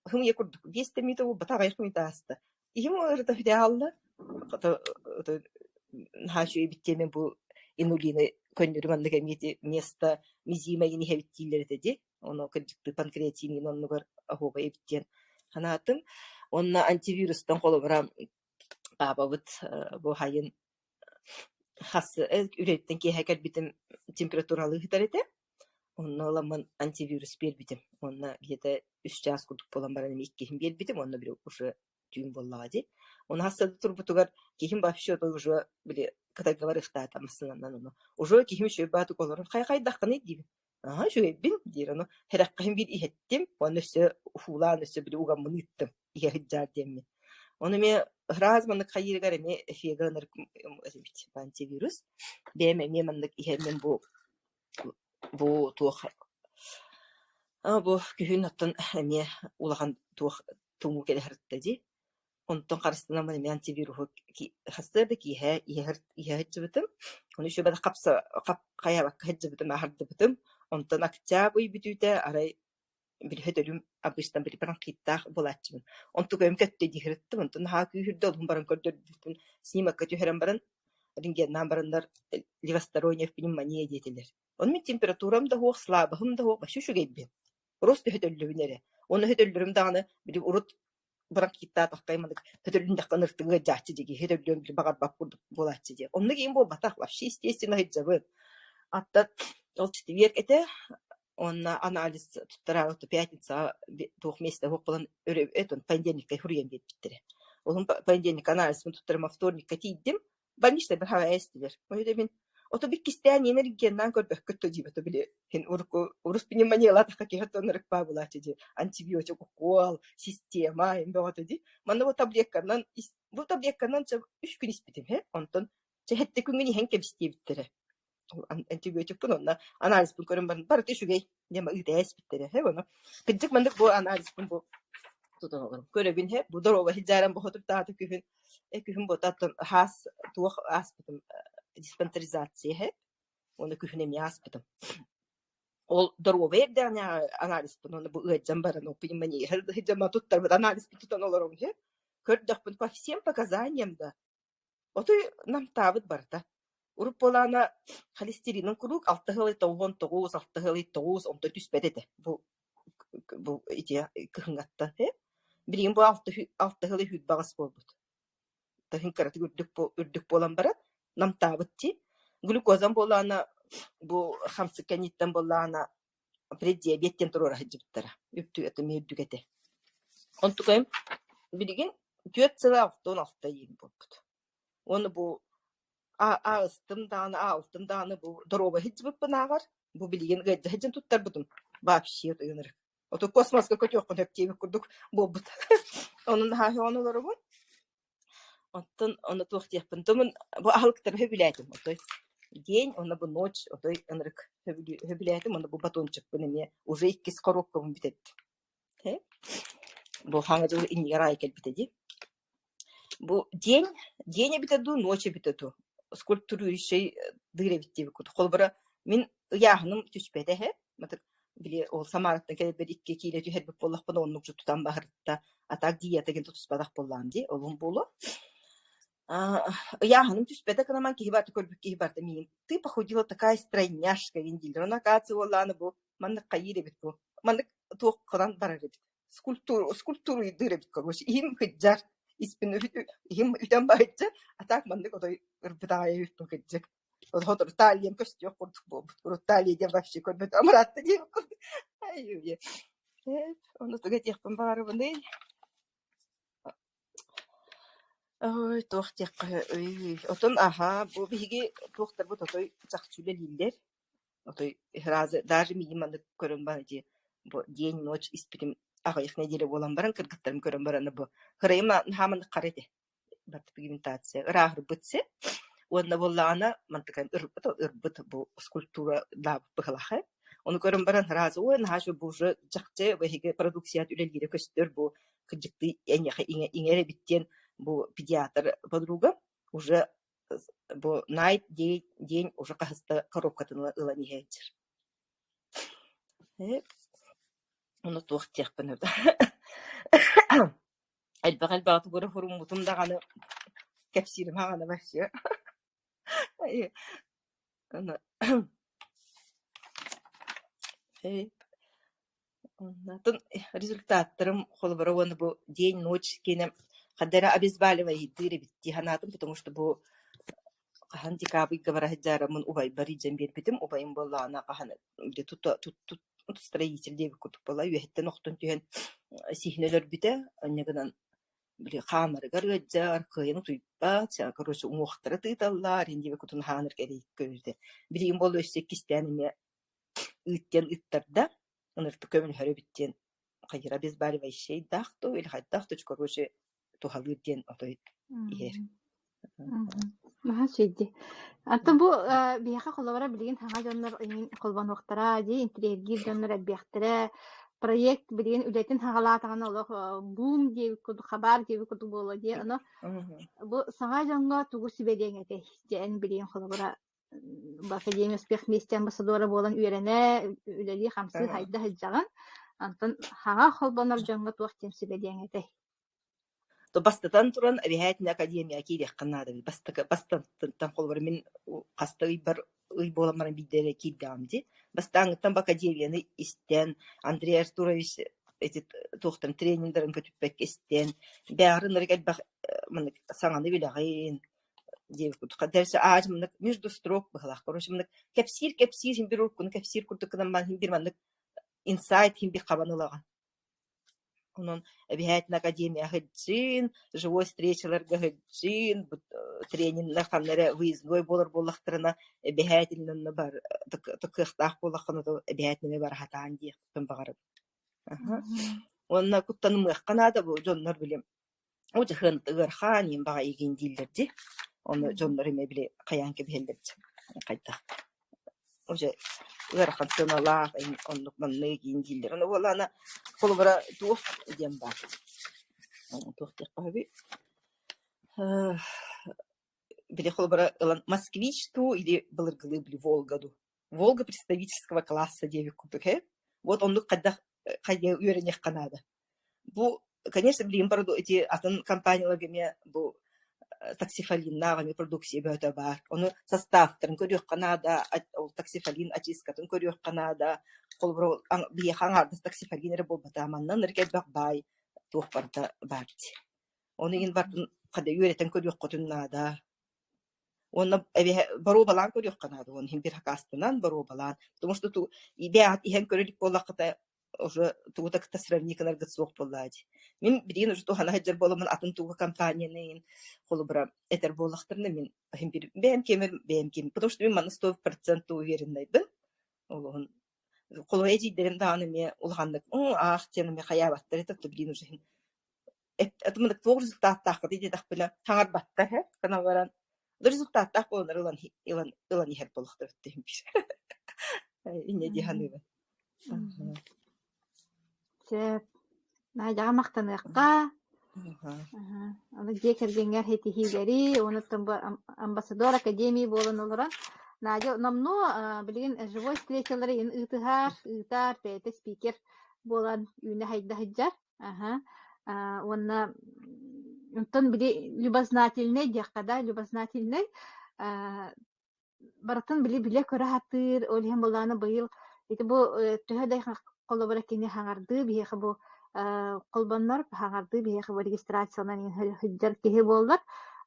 хымыйа курдук, биэс да мүнүүтэ буолбатах, аҕыйах мүнүүтэ ааста. Иһим ыарыта бүтэ хаалла. Хата наһаа үчүгэй эбит диэммин бу инулины көннөрү маннык эмиэ ити вместо мизима иһин иһэбит дииллэр этэ дии. Ону кырдьыктыы панкреатинин оннугар оһуобай эбит диэн санаатым. Уонна антивирустан холобура паапабыт бу хайын хас үлэттэн киэһэ кэлбитим температуралыы сытар этэ. Онно ыламмын антивирус биэрбитим. Уонна где-то үс чаас курдук буолан баран эмиэ иккиһин биэрбитим уонна били уже түүн буоллаҕа дии. Уонна хас турбутугар киһим вообще уже били Кытайга барыахтаата массыынанан ону. Уже киһим үчүгэй баатык олорон хайа хайдаххыный диибин. Аһа үчүгэйбин диир ону һэрэххэһин биир иһэттим уонна өссө уһуулаан өссө били угаммын ыыттым иһэ сылдьаар диэммин. Ону эмиэ ыраас маннык хайыырыгар эмиэ эфига ынырык эбит антивирус. Бэйэм эмиэ маннык иһэммин бу бу туох бу күһүн оттон эмиэ улахан туох тумуу кэлэ сырытта дии. Онтон харыстанаммын эмиэ антивируһу сарсыарда киэһэ иһэ сылдьыбытым. Ону үчүгэй хапса хайаабакка сылдьыбытым, аһардыбытым. Онтон октябрь бүтүүтэ арай билиһэ өлүм обычно били бронхиттаах буолааччыбын. Онтукайым көттө дии сырыттым. Онтон наһаа күүһүрдэ, олуһун баран көрдөрбүппүн снимокка түһэрэн баран, рентгеннаан бараннар левосторонняя пневмония диэтилэр. Ону мин температурам да суох, слабоһым да суох, вообще үчүгэйбин. Просто өһөтөллөбүн эрэ. Уонна өһөтөллөрүм даҕаны били урут бронхиттаатахха маннык өтөллүндэххэ ыныртыҥ ыалдьааччы дии өтөллүөн били баҕарбат курдук буолааччы дии. Оннук иһин буолбатах, вообще естественно сылдьабын. Аттан ол четверг этэ уонна анализ туттараары пятницаҕа туох миэстэ суох буолан өрө понедельникка суруйан биэрбиттэрэ. Ол понедельникка анализпын туттарым вторникка тиийдим больничнай быһаҕа эстилэр. Ол мин ото иккистээн иэн эргиэннээн көрбөккүт то диибэ то били һин урукку урус пневмониялаатахха киһи оттон ырыкпаа булааччы дии антибиотик укуол система им бөҕөтө дии манна бу таблетканан бу таблетканан үс күн испитим һэ онтон чэ сэттэ күҥҥүн иһэн кэбис диэбиттэрэ антибиотикпын онно анализпын көрөн баран барыта үчүгэй диэн ыыта эспиттэрэ һэ ону кырдьык маннык бу анализпын бу тутан олорон көрөбүн һэ бу доруоба сылдьааран бу хотуртаата күһүн э күһүн буотаттан хаас туох ааспытым диспансеризация һэ уонна күһүн эмиэ ааспытым ол доруобай эрдэҕинэ анализпын уонна бу ыалдьан баран ол пневмония сылдьан туттарбыт анализпын тутан олоробун һэ көрдөхпүн по всем показаниям да Отой намтаабыт барыта. Урут буолаана холестеринын куруук алта ыалый 99, алта ыалый тоҕус, онтон түспэт этэ. Бу бу ити кыһыҥҥаттан ээ. Билигин бу алта алта ыалый сүүрбэ буолбут. Таһын кыратык үрдүк үрдүк буолан баран намтаабыт дии. Глюкозам буолаана бу хамсык кэнниттэн буоллаҕына преддиабет диэн туруора сылдьыбыттара. Үрдүк этэ, эмиэ үрдүк этэ. Онтукайым билигин түөрт сыла 66 иин буолбут. Уонна бу аастым даҕаны, аалтым даҕаны бу доруобай сылдьыбыппын ааҕар, бу билигин ыалдьа сылдьан туттарбытым вообще ынырык. Ото космоска көтүөххүн сөп диэбит курдук буолбут. Онон наһаа сөҕөн олоробун. Оттон ону туох диэхпин, тумун бу аһылыктары сөбүлээтим отой. День уонна бу ночь отой ынырык сөбүлээтим уонна бу батончикпын эмиэ уже иккис коробкабын бүтэрдим. Бу хаҥа дьыл иннигэр аайы кэлбитэ дии. Бу день, день эбитэ дуу, ночь эбитэ дуу, скульптурующай дыыр эбит диэбит курдук. Холобура, мин ыйааһыным түспэтэ эһэ. Мытык били ол Самараттан кэлэрбэр икки киилэ түһэрбит буоллахпына оннук же тутан баһырытта. А так диета диэн тутуспатах буоллаҕым дии, олум буолуо. Ыйааһыным түспэтэ гынан киһи барыта көрбүт киһи барыта миигин ты похудела такая стройняшка диэн дииллэр. Ону оказывается уоллааны бу маннык хайыыр эбит бу. Маннык туохханан барар эбит. Скульптура скульптуруйдуур эбит короче. Иһим кыдьар, испин иһим үтэн баһычча, а так маннык отой ырбыт аҕай эбиппин кырдьык. Сотору талиям көстүөх курдук буолбут. Урут талия диэн вообще көрбөт амыраатта диэбит курдук. Ай, ону тугу этиэхпин баҕарабыный? Ой, туох диэххэ өй, отон аһаа, бу биһиги туохтарбыт отой чахчы үлэлииллэр. Отой сразу даже миигин маннык көрөн баран ити бу день-ночь испитим аҕыйах нэдиэлэ буолан баран кыргыттарым көрөн баран бу кырайым наһаа маннык хара этэ пигментация ырааһырбыт сир уонна буоллаҕына мантыкайым ырбыт ырбыт бу скульптура даабыт быһылаах Ону көрөн баран сразу ой наһаа үчүгэй бу уже чахчы эһиги продукцияҕыт үлэлиирэ көстөр бу кырдьыктыы эйиэхэ иҥэр эбит диэн бу педиатр подруга уже бу night day день уже хаһыста коробкатын ылан иһээччир. Ону туох диэхпин элбэх элбэҕи тугу эрэ хуруммутум даҕаны кэпсиирим хаҕана вообще Оннотон результаттарым холобура уонна бу день-ночь киэнэ ханна эрэ обезболивающийдыыр эбит дии санаатым, потому что бу хаһан декабрьга бара сылдьаарыммын убайбар илдьэн биэрбитим. Убайым буоллаҕына хаһан строитель диэбит курдук буолла, үөһэттэн охтон түһэн сиһин өлөрбүтэ, инньэ гынан били хаамарыгар ыалдьар, кыайан утуйбат, короче уҥуохтара тыыталлар, иһин диэбит кутун хаанар кэрийик көрүүтэ. Билигин буолла өссө иккистээн эмиэ ыыт диэн ыыттарда, ыныртык көмөлөһөр эбит диэн хайыра обезболивающайдаах дуу или хайдах дуу, короче туһалыыр диэн отой иһэр. Наһаа үчүгэй. Антон бу биһиэхэ холобура билигин саҥа дьоннор холбонуохтара, дии интириэһиргиир дьоннор элбиэхтэрэ. Проект билигин үлэтин саҕалаатаҕына олох бум диэбит курдук, хабаар диэбит курдук буолуо дии. Ону бу саҥа дьоҥҥо тугу сүбэлиэҥ этэй? Дьэ эн билигин холобура Академия успех вместе амбассадора буолан үөрэнэ, үлэлии-хамсыы хайда сылдьаҕын. Онтон хаҥа холбонор дьоҥҥо туох диэн сүбэлиэҥ этэй? Бастатан туран, эбэһээтинэ академияҕа киириэххин наада эбит. Бастакы бастатыттан холобура мин хаста ыйбар ый буолан баран биирдэ эрэ киирдэҕим дии. Бастааҥҥыттан бу академияны истэн, Андрей Артурович эти туохтан трениннэрин көтүппэккэ истэн, бэҕэр ынырык элбэх маннык саҥаны билэҕин диэбит курдук. Дальше аадьы маннык между строк быһылаах. Короче, маннык кэпсиир-кэпсиир син биир уруккуну кэпсиир курдук гынан баран син биир маннык инсайт син биир хабан ылаҕын. Онон эбэһээтин академия сылдьыын, живой встречаларга сылдьыын, трениннэр ханна эрэ выездной буолар буоллахтарына эбэһээтин онно бар кыахтаах буоллаххына эбэһээтин эмиэ бара сатаан диэхпин баҕарабын. Уонна куттанымыахха наада бу дьоннор били Оо дьэ ыарахан иин баҕайы игин дииллэр дии. Ону дьоннор эмиэ били хайаан кэбиһэллэр дии хайдах уже ыарахан сыаналаах оннук маннык игин дииллэр. Ону буоллаҕына холобура туох диэн баар туох диэххэ сөбүй били холобура ылан москвич дуу или былыргылыы били Волга дуу. Волга представительского класса диэбит курдук ээ. Вот оннук хайдах хайдах үөрэниэххэ наада. Бу, конечно, билигин ити атын компанияларга эмиэ бу таксифалиннаах эмиэ продукция бөҕөтө баар. Ону составтарын көрүөххэ наада, ол таксифалин очисткатын көрүөххэ наада. Холобура, биһиэхэ аҥаардас таксифалин эрэ буолбатах, манна ынырык элбэх баай туох барыта баар дии. Ону иһин барытын хада үөрэтэн көрүөххүтүн наада. Уонна эбиһэ боруобалаан көрүөххэ наада уонна иһин биир хакаастанан боруобалаан. Потому что ту бэйэҕит иһэн көрө илик буоллаххыта. Уже тугу да кытта сравни гынаргыт суох буоллаа дии. Мин билигин уже туһана сылдьар буоламмын атын тугу компанияны иһин холобура этэр буоллахтарына мин иһин бир бэйэм киэмэр бэйэм киэм потому что мин манна 100% увереннайбын. Олуһун холобура эдьиийдэрим даҕаны эмиэ улаханнык аах диэн эмиэ хайаабаттар этэ билигин уже иһин Этимник туох результаттааххытый диэтэхпинэ, хаҥарбаттар һэ, гынан баран результаттаах буоланнар ылан ылан ылан иһэр буолуохтара диэн биир. Инньэ дии саныыбын. Сөп. Надяҕа махтаныахха. Аны дьиэ кэргэҥҥэр ситиһиилэри, онуттан бу амбассадор академии буолан олорон, Надя номнуо билигин живой встречалары ыытыһар, ыытар, бэйэтэ спикер буолан үүнэ хайда сылдьар. Аһа, уонна онтон били любознательнай диэххэ да, любознательнай аа барытын били билэ-көрө сатыыр, ол иһин былаана быйыл ити бу төһө да холобура кини хаҥардыы биһиэхэ бу холбоннор хаҥардыы биһиэхэ бу регистрациянан сылдьар киһи буоллар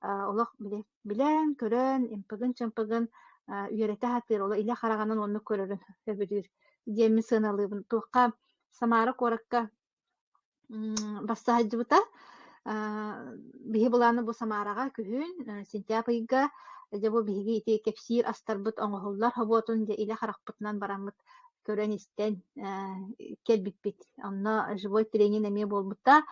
олох били билэн-көрөн ымпыгын-чымпыгын үөрэтэ сатыыр, олох илэ хараҕынан оннук көрөрүн сөбүлүүр диэммин сыаналыыбын. Туохха Самара куоракка Барса сылдьыбыта. Биһи былааны бу Самараҕа күһүн сентябрь ыйга дьэ бу биһиги ити кэпсиир астарбыт оҥоһуллар собуотун дьэ илэ харахпытынан бараммыт көрөн-истэн кэлбиппит. Онно живой тренинг эмиэ буолбута.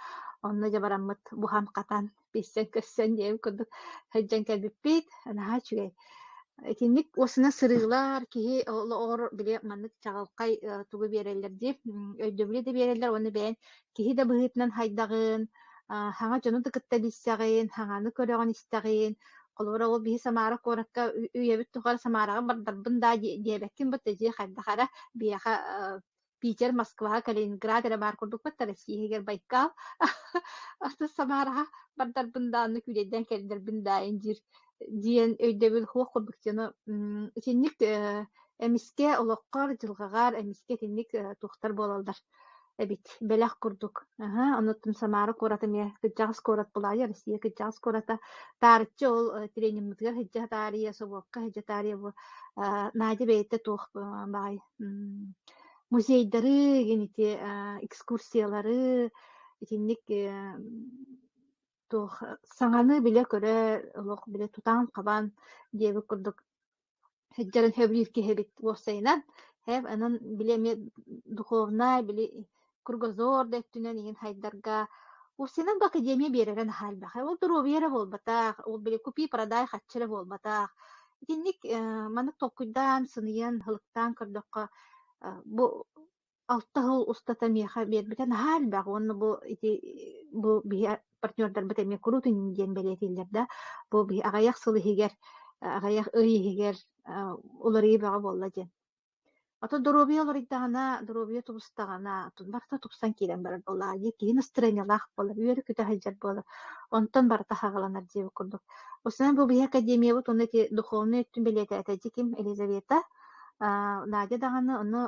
Онно дьэ бараммыт буһан-хатан билсэн-көрсөн диэбит курдук сылдьан кэлбиппит. Наһаа үчүгэй. Итинник уосуна сырыылар киһи олоҕор били маннык чаҕылхай тугу биэрэллэр дии, өйдөбүлү да биэрэллэр уонна бэйэҥ киһи да быһыытынан хайдаҕын, хаҥа дьону да кытта билсэҕин, хаҥаны көрөҕүн-истэҕин. Холобура, ол биһи Самара куоракка үйэбит тухары Самараҕа бардарбын даа диэбэккин бытта дьиэ хайдах эрэ биһиэхэ Питер, Москва, Калининград эрэ баар курдукпут Россия иһигэр Байкал. Аты Самараҕа бардарбын да, аны күүлэйдээн кэллэрбин да диир диэн өйдөбүл суох курдук дьону итинник эмискэ олоххор, дьылҕаҕар эмискэ итинник туохтар буолаллар эбит бэлэх курдук. Аһа, онуттан Самара куорат эмиэ кырдьаҕас куорат булаайа, Россия кырдьаҕас куората. Таарыччы ол тренингмытыгар сылдьа таарыйа, собуокка сылдьа таарыйа бу Надя бэйэтэ туох баай музейдары, ити экскурсиялары итинник туох саҥаны билэ-көрө, олох билэ тутан-хабан диэбит курдук сылдьарын сөбүлүүр киһи эбит уопсайынан. Һээп онон били эмиэ духовнай, били кругозор да өттүнэн иһин хайдарга уопсайынан бу академия биэрэрэ наһаа элбэх. Ол доруобуйа эрэ буолбатах, ол били купи-продай харчы эрэ буолбатах. Итинник маннык толкуйдаан, сыныйан, һылыктаан көрдөххө, бу 6 сыл устата миэхэ биэрбитэ наһаа элбэх уонна бу ити бу биһи партнердарбыт эмиэ куруутун диэн бэлиэтииллэр да, бу биһи аҕыйах сыл иһигэр, аҕыйах ый иһигэр уларыйыы бөҕө буолла диэн. Ото доруобуйа уларыйдаҕына, доруобуйа тубустаҕына, барыта тупсан киирэн барар буоллаҕа дии, киһи настырыанньалаах буолар, үөрэ-көтө сылдьар буолар, онтон барыта хаҕыланар диэбит курдук. Осунан бу биһи академиябыт уонна ити духовнай өттүн бэлиэтээтэ дьи ким Елизавета, Надя даҕаны ону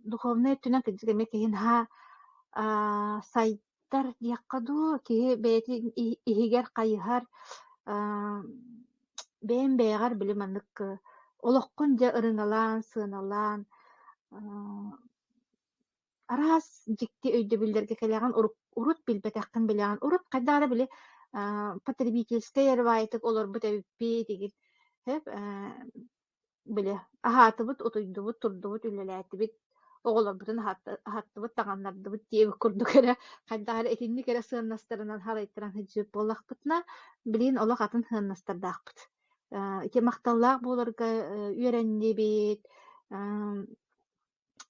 духовнай өттүнэн кырдьык эмиэ киһи наһаа сайдар диэххэ дуу, киһи бэйэтин иһигэр хайыһар, бэйэҥ бэйэҕэр били маннык олоххун дьэ ырыҥалаан, сыаналаан араас дьикти өйдөбүллэргэ кэлэҕин урут билбэтэххин билэҕин. Урут хайдах эрэ били потребительскай эрэ баайытык олорбут эбиппит игин сөп били аһаатыбыт, утуйдубут, турдубут, үлэлээтибит, оҕолорбутун аһаттыбыт, таҥыннардыбыт диэбит курдук эрэ хайдах эрэ итинник эрэ сыаннастарынан халайтаран сылдьыбыт буоллахпытына, билигин олох атын сыаннастардаахпыт. Ити махталлаах буоларга үөрэннибит,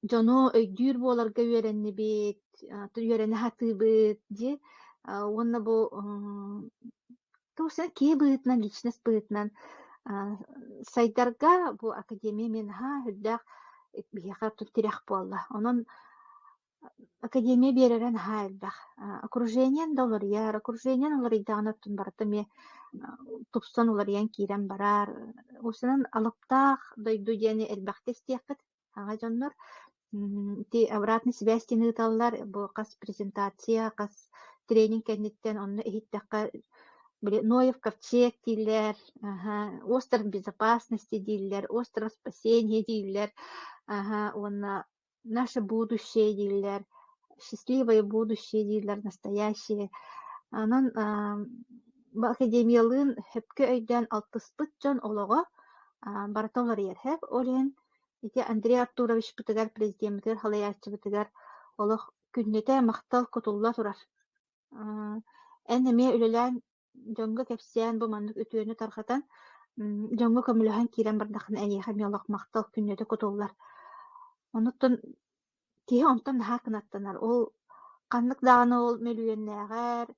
дьону өйдүүр буоларга үөрэннибит, үөрэнэ сатыыбыт дии. Уонна бу туох киһи быһыытынан, личность быһыытынан сайдарга бу академия эмиэ наһаа сүрдээх биһиэхэ тирэх буолла. Онон академия биэрэрэ наһаа элбэх. Окружениеҥ да уларыйар, окружениеҥ уларыйдаҕына оттон барыта эмиэ тупсан уларыйан киирэн барар. Уопсайынан алыптаах дойду диэни элбэхтэ истиэххит. Саҥа дьоннор ити обратный связь диэн ыыталлар, бу хас презентация, хас тренинг кэнниттэн онно иһиттэххэ били Ноев ковчег дииллэр, остров безопасности дииллэр, остров спасения дииллэр, уонна Наше будущее дииллэр, счастливое будущее дииллэр, настоящее. Онон бу академиялыын сөпкө өйдөөн алтыспыт дьон олоҕо барыта уларыйар сөп. Ол иһин ити Андрей Артуровичпытыгар, президеммитигэр, салайааччыбытыгар олох күннэтэ махтал кутулла турар. Эн эмиэ үлэлээн дьоҥҥо кэпсээн бу маннык үтүөнү тарҕатан, дьоҥҥо көмөлөһөн киирэн бардаххына эйиэхэ эмиэ олох махтал күннэтэ кутуллар. Онуттан киһи онтон наһаа кынаттанар. Ол ханнык даҕаны ол мөлүйүөннээҕэр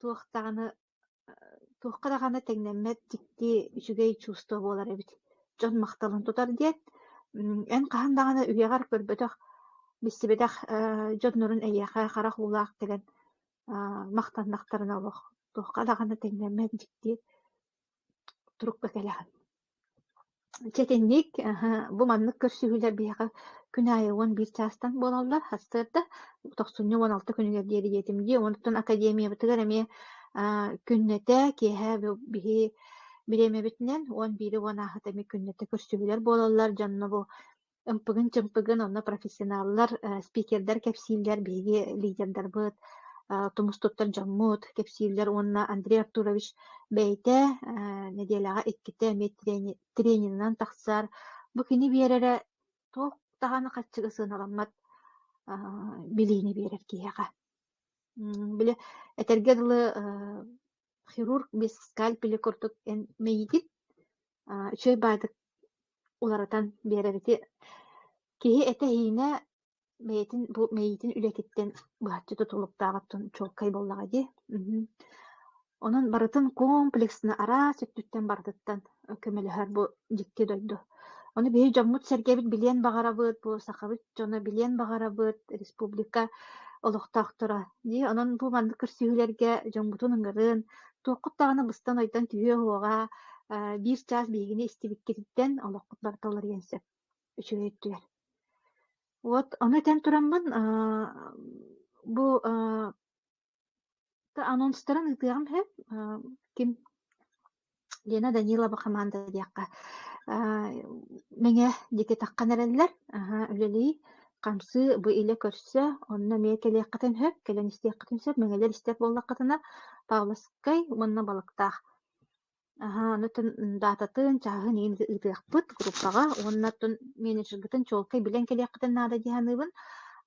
туох даҕаны туохха даҕаны тэҥнэммэт дьикти үчүгэй чувство буолар эбит. Дьон махталын тутар диэн. Эн хаһан даҕаны үйэҕэр көрбөтөх, билсибэтэх дьоннорун эйиэхэ харах уулаах кэлэн махтаннахтарына олох туохха даҕаны тэҥнэммэт дьикти турукка кэлэҕин. Чэ итинник, бу маннык көрсүһүүлэр биһиэхэ күн аайы 11 чаастан буолаллар, сарсыарда тохсунньу 16 күнүгэр диэри диэтим дии. Онтон академиябытыгар эмиэ күннэтэ киэһэ биһи бириэмэбитинэн 11-и уон ааһыта эмиэ күннэтэ көрсүһүүлэр буолаллар. Дьонно бу ымпыгын-чымпыгын онно профессионаллар, спикердэр кэпсииллэр, биһиги лидердарбыт, тумус туттар дьоммут кэпсииллэр уонна Андрей Артурович бэйэтэ нэдиэлэҕэ иккитэ эмиэ тренинынан тахсар. Бу кини биэрэрэ туох даҕаны харчыга сыаналаммат билиини биэрэр киһиэхэ. Били этэргэ дылы хирург без скальпеля курдук эн мэйиигин үчүгэй баайдык уларытан биэрэр ити киһи этэ-иинэ бэйэтин бу мэйиитин үлэтиттэн быһаччы тутулуктааҕыттан чуолкай буоллаҕа дии. Онон барытын комплексно араас өттүттэн барытыттан көмөлөһөр бу дьикти дойду. Ону биһиги дьоммут-сэргэбит билиэн баҕарабыт, бу сахабыт дьоно билиэн баҕарабыт, республика олохтоохторо дии. Онон бу маннык көрсүһүүлэргэ дьоммутун ыҥырын, туоххут даҕаны быстан-ойдон түһүө суоҕа, биир чаас биһигини истибиккититтэн олоххут барыта уларыйан сөп, үчүгэй өттүгэр. Вот ону этэн тураммын, бу анонстарын ыытыаҕым иһин, ким Лена Данилова хамаанда диэххэ Мэҥэ диэки таххан эрэллэр, аһа үлэлии, хамсыы бу илэ көрсө, онно эмиэ кэлиэххитин сөп, кэлэн истиэххитин сөп, мэҥэлэр истэр буоллаххытына Павловскай уонна Балыктаах. Аһа, ону даататын, чааһын иһин ыытыахпыт группаҕа уонна оттон менеджергытын чуолкай билэн кэлиэххитин наада дии саныыбын.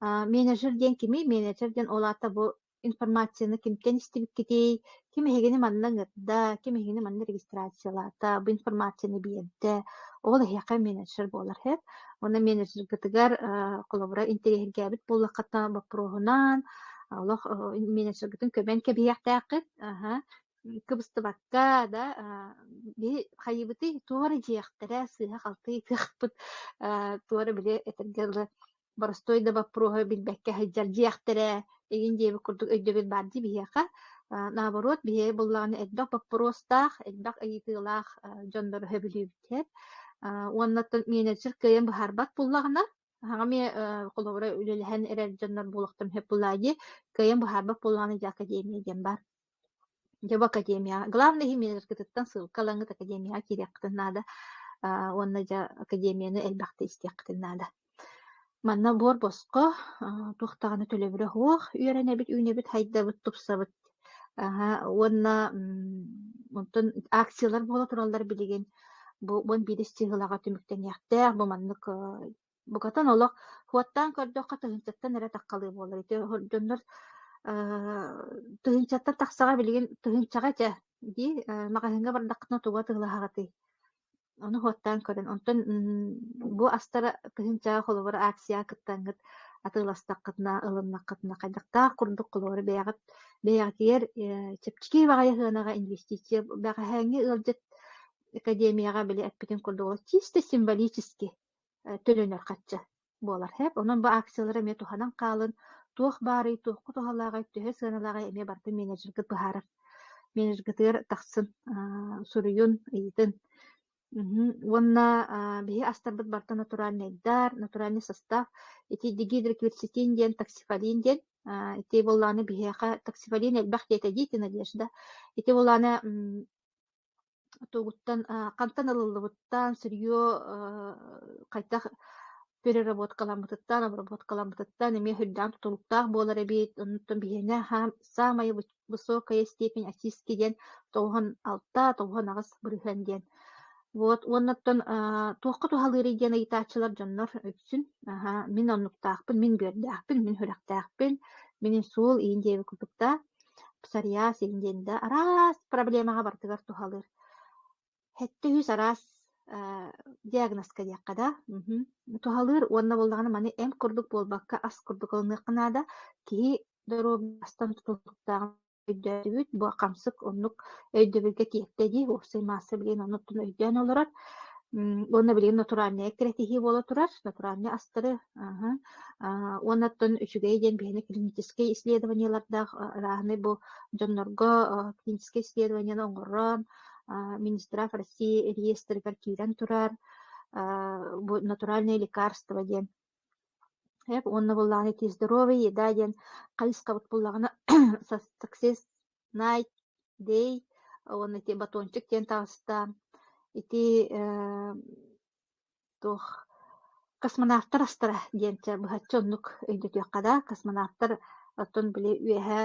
Менеджер диэн кимий? Менеджер диэн ол аата бу информацияны кимтэн истибиккитий, ким эһигини манна ыҥырда, ким эһигини манна регистрациялаата, бу информацияны биэрдэ, ол эһиэхэ менеджер буолар сөп. Уонна менеджергытыгар холобура интэриэһиргээбит буоллаххытына боппуруоһунан олох менеджергытын көмөн кэбиһиэхтээххит. Аһа кыбыстыбакка да биһи хайыыбытый туох эрэ дьиэхтэрэ сыыһа-халты ыытыахпыт туох эрэ били этэргэ дылы боростуой да боппуруоһу билбэккэ сылдьар дьиэхтэрэ игин диэбит курдук өйдөбүл баар дии биһиэхэ. Наоборот, биһиги буллаҕына элбэх боппуруостаах, элбэх ыйытыылаах дьоннору сөбүлүүбүт. Уонна менеджер кыайан быһаарбат буоллаҕына, аһаҕа эмиэ холобура үлэлэһэн эрэр дьоннор буолуохтарын сөп буоллаҕа дии, кыайан быһаарбат буоллаҕына дьэ академия диэн баар. Дьэ бу академияҕа главное иһин менеджеркытыттан ссылка ылаҥҥыт академияҕа киириэххитин наада уонна дьэ академияны элбэхтэ истиэххитин наада. Манна буор босхо, туох даҕаны төлөбүрэ суох үөрэнэбит, үүнэбит, хайдабыт, тупсабыт. Уонна онтон акциялар буола тураллар билигин. Бу 11 чыһылаҕа түмүктэниэхтээх, бу маннык Букатын олох хуоттаан көрдөххө тыһыынчаттан эрэ таххалыы буолар. Ити дьоннор тыһыынчаттан тахсаҕа билигин тыһыынчаҕа этэ дии маҕаһыыҥҥа бардаххытына тугу атыылаһаҕытый? Ону хуоттаан көрөн. Онтон бу астара тыһыынчаҕа холобур акцияҕа кыттаҥҥыт атыыластаххытына, ылыннаххытына хайдахтаах курдук холобур бэйэҕит бэйэҕитигэр чэпчэки баҕайы сыанаҕа инвестиция бэҕэһээҥҥи ыалдьыт академияҕа били эппитин курдук чисто символически төлөнөр харчы буолар сөп. Онон бу акциялары эмиэ туһанан хаалын, туох баарый, туохха туһалааҕый, төһө сыаналааҕый эмиэ барытын менеджергыт быһаарар. Менеджергытыгар тахсын, суруйун, ыйытын. Уонна биһи астарбыт барыта натуральнайдар, натуральный состав. Ити дигидрокверцетин диэн, токсифалин диэн. Ити буоллаҕына биһиэхэ токсифалин элбэх диэтэ дии Надежда. Ити буоллаҕына тугуттан хантан ылыллыбыттан сырье хайдах Переработкаламмытыттан, обработкаламмытыттан эмиэ сүрдээх тутулуктаах буолар эбит. Онтон биһиэнэ самая высокая степень очистки диэн 96, 98 бырыһыан диэн. Вот уоннаттан туохха туһалыырый диэн ыйытааччылар дьоннор үксүн аһа мин оннуктаахпын, мин бүөрдээхпин, мин сүрэхтээхпин, мин инсул иин диэбит курдуктаа, псориаз иин диэн да араас проблемаҕа барытыгар туһалыыр. 700 араас диагнозка диэххэ да, туһалыыр уонна буоллаҕына маны эмп курдук буолбакка ас курдук ылыныахха наада. Киһи доруобуйастан тутулуктааҕын өйдөөтүбүт, бу хамсык оннук өйдөбүлгэ тиэртэ дии, уопсай маасса билигин оннуттан өйдөөн олорор. Уонна билигин натуральнай эккирэтиһии буола турар, натуральнай астары уонна оттон үчүгэй диэн биһиги клиническэй исследованиелардаах ырааһынай бу дьоннорго клиническэй исследованиены оҥорон Минздрав России реестригэр киирэн турар бу натуральное лекарство диэн уонна буоллаҕына ити здоровая еда диэн хайысхабыт буоллаҕына Success Night Day уонна ити батончик диэн таҕыста ити туох космонавтар астара диэн чэ быһаччы оннук өйдөтүөххэ да космонавтар оттон били үөһэ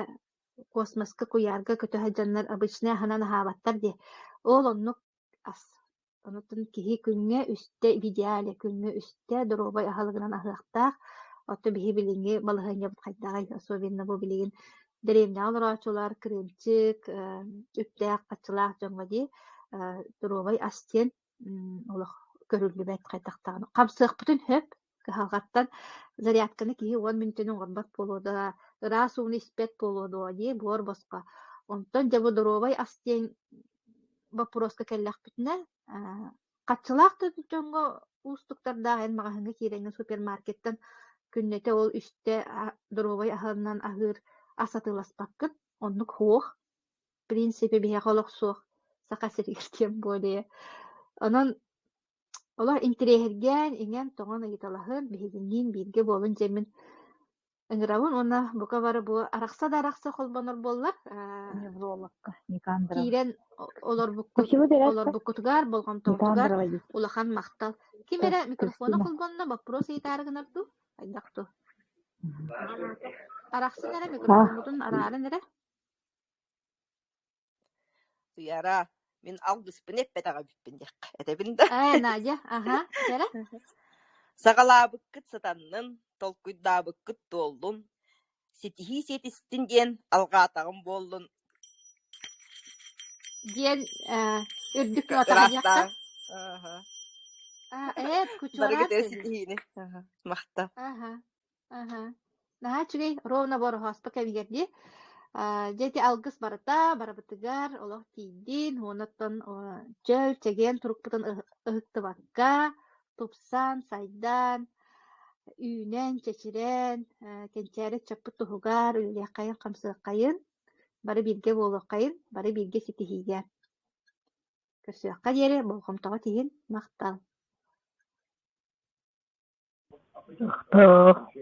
космоска куйаарга көтө сылдьаннар обычнай аһынан аһаабаттар дии. Ол оннук ас. Онтон киһи күҥҥэ үстэ в идеале күҥҥэ үстэ доруобай аһылыгынан аһыахтаах. Оттон биһи билиҥҥи балаһыанньабыт хайдаҕый? Особенно бу билигин дэриэбинэҕэ олорооччулар кырыымчык, үптээх, харчылаах дьоҥҥо дии доруобай ас диэн олох көрүллүбэт хайдах даҕаны. Хамсыахпытын сөп, кыһалҕаттан зарядканы киһи 10 мүнүүтэни оҥорбот буолуо да, ыраас ууну испэт буолуо дуо дии, буор босхо. Онтон дьэ бу доруобай ас диэн боппуруоска кэллэхпитинэ, хаччылаах да дьоҥҥо уустуктардаах эн маҕаһыыҥҥа киирэҥҥин супермаркеттан күннэтэ ол үстэ доруобай аһынан аһыыр ас атыыласпаккын, оннук суох. В принципе биһиэхэ олох суох, Саха сиригэр тем более. Онон олох интэриэһиргээн, иҥэн-тоҥон ыйыталаһын, биһигинниин бииргэ буолун диэммин ыҥырабын уонна бука бары бу арахса да арахса холбонор буоллар, Неврологка Никандрова. киирэн олорбуккут Почему ты олорбуккутугар, болҕомтоҕутугар Никандрова есть. улахан махтал. Ким эрэ микрофона холбонно, боппуруос ыйытаары гынар дуу? Хайдах дуу? Арахсын эрэ микрофоммутун арааран эрэ. Туйара, мин алгыспын эппэтэҕэ эбиппин диэххэ этэбин да. Ээ, Надя, аһа, кэрэ. Саҕалаабыккыт сатаннын, толкуйдаабыккыт туоллун, ситиһии сиэтистин диэн алҕаатаҕым буоллун. Диэн үрдүк нотаҕа диэххэ. Ыраастаа. Аха. Ээ, кучуораат Барыгытыгар ситиһиини. Аха. Махтал. Аха. Аһа. Наһаа үчүгэй, ровно бороһооспо кэмигэр дии. Аа, дьэ ити алгыс барыта барыбытыгар олох тиийдин, уонуттан чөл, чэгиэн турукпутун ыһыктыбакка, тупсан, сайдан, үүнэн, чэчирэн, кэнчээри ыччаппыт туһугар үлэлиэххэйин, хамсыаххайын, бары бииргэ буолуоххайын, бары бииргэ ситиһиигэ. Көрсүөххэ диэри болҕомтоҕут иһин махтал. Махтал.